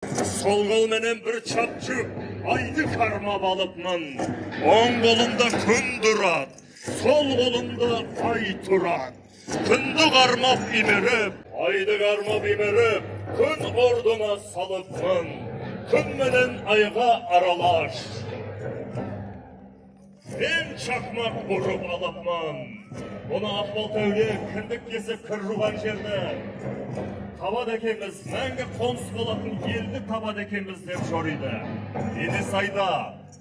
Сол қолменен бір чапчып, айды кармап алыпмын. Оң қолымда күн тұрады, сол қолымда ай тұрады. Күнді қармап имеріп, айды қармап имеріп, күн ордына салыпмын. Күн менен айға аралаш. Мен чақмақ ұрып алыпмын. Бұны Ақбалта әулие кіндік кесіп кір жуған жерді табады екенбіз, мәңгі қоныс болатын елді табады екенбіз деп жориды. Енесайда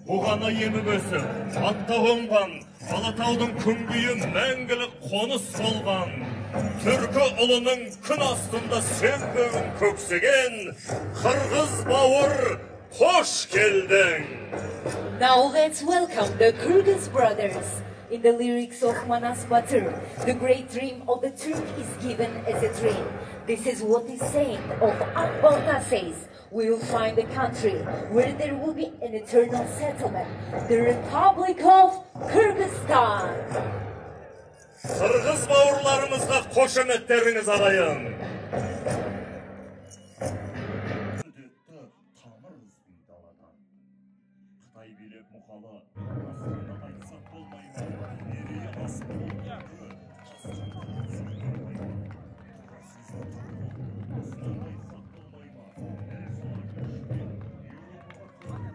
бұғана еміп өсіп, атқа қонған Алатаудың күнгейі мәңгілік қоныс болған. Түркі ұлының күн астында сенбеуін көксеген қырғыз бауыр, қош келдің! Now let's welcome the Kyrgyz brothers. In the lyrics of Manas Batyr, the great dream of the Turk is given as a dream. This is what is saying of Akbalta says. We will find a country where there will be an eternal settlement, the Republic of Kyrgyzstan. Қырғыз бауырларымызға қошеметтеріңіз, ағайын. Тамыр үзбей даладан. Қытай билеп мұқалы, астында айтсақ болмай ма? Мерейі асып болды, тасқанда айтсақ болмай ма? Тура сөзді астында айтсақ болмай ма? Дәл солай күшпен Еуропаға.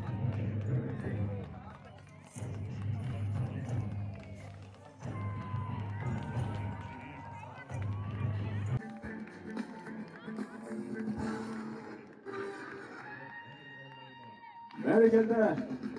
Бәрекелді!